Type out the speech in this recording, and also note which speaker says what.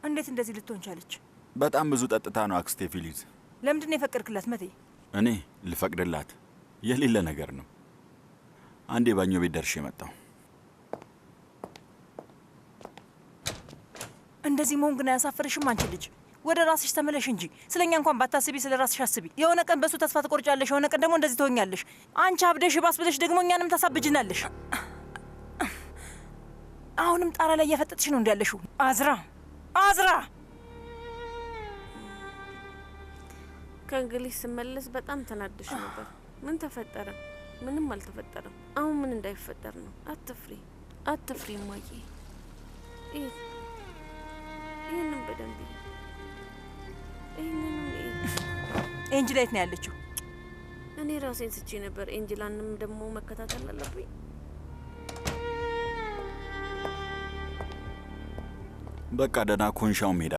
Speaker 1: እንዴት እንደዚህ ልትሆን ቻለች?
Speaker 2: በጣም ብዙ ጠጥታ ነው አክስቴ ፊሊዝ።
Speaker 1: ለምንድን ነው የፈቀድክላት መቴ?
Speaker 2: እኔ ልፈቅድላት የሌለ ነገር ነው። አንዴ ባኞ ቤት ደርሼ መጣሁ።
Speaker 1: እንደዚህ መሆን ግን አያሳፍርሽም? አንቺ ልጅ ወደ ራስሽ ተመለሽ እንጂ። ስለኛ እንኳን ባታስቢ ስለ ራስሽ አስቢ። የሆነ ቀን በሱ ተስፋ ትቆርጫለሽ፣ የሆነ ቀን ደግሞ እንደዚህ ትሆኛለሽ። አንቺ አብደሽ ባስ ብለሽ ደግሞ እኛንም ታሳብጅናለሽ። አሁንም ጣራ ላይ እያፈጠጥሽ ነው እንዲያለሽው። አዝራ አዝራ።
Speaker 3: ከእንግሊዝ ስመለስ በጣም ተናደሽ ነበር። ምን ተፈጠረ? ምንም አልተፈጠረም። አሁን ምን እንዳይፈጠር ነው? አትፍሪ፣ አትፍሪ እማዬ። ይህንም በደንብ ይህንንም።
Speaker 1: ኤንጅላ የት ነው ያለችው?
Speaker 3: እኔ ራሴን ስቼ ነበር። ኤንጅላንም ደግሞ መከታተል አለብኝ።
Speaker 2: በቃ ደህና ኮንሻው መሄድ